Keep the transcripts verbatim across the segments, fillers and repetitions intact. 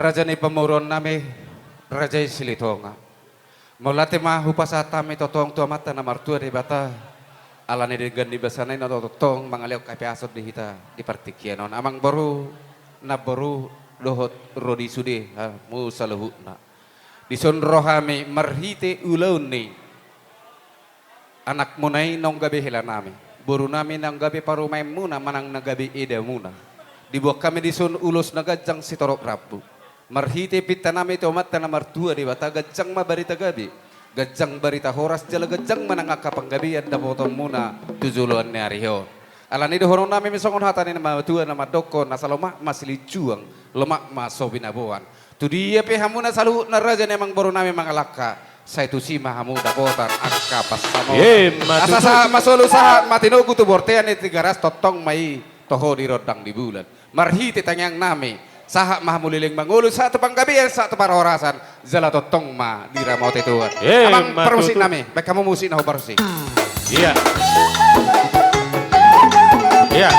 Raja ni pamoruon nami, Raja i Silitonga. Mauliate ma hupasahat hami tongtong tu Amanta na martua Debata, ala ni denggan ni basana i na tongtong mangalehon hahipason di hita di partingkian on. Amangboru, namboru, dohot ro di sude hamu saluhutna. Dison ro hami marhite ulaon ni anakmuna i naung gabe helanami, borunami naung gabe parumaenmuna manang na gabe edamuna. Diboan hami dison ulos na ganjang sitorop rambu. Marhite pintanami tu Amanta na martua Debata, ganjang ma barita gabe, ganjang barita horas, jala ganjang ma nang angka panggabean dapotonmuna tu joloan ni ari on. Ala ni i dohononnami ma songon hata ni na matua na mandokkon, asa lomak ma silinjuang, lomak ma so binaboan. Tu dia pe hamu na saluhutna raja ni amangborunami mangalangka, sai tusi ma hamu dapotan angka pansamotan. Emma tutu. Asa sahat ma solu, sahat ma tinogu tu bontean ni Tigaras, tongtong ma i toho di rondang di bulan. Marhite tangiangnami, sahat ma hamu leleng mangolu, sahat tu panggabean, sahat tu parhorasan, jala tongtong ma diramoti Tuhan. Emma tutu. Amang parmusiknami, baen hamu musik na huparmusik. Iya. Iya.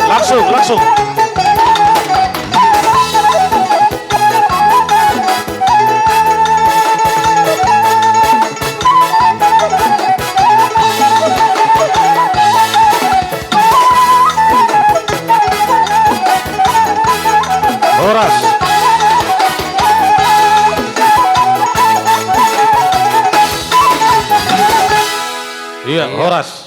Langsung, langsung. Horas. Iya, iya. Horas.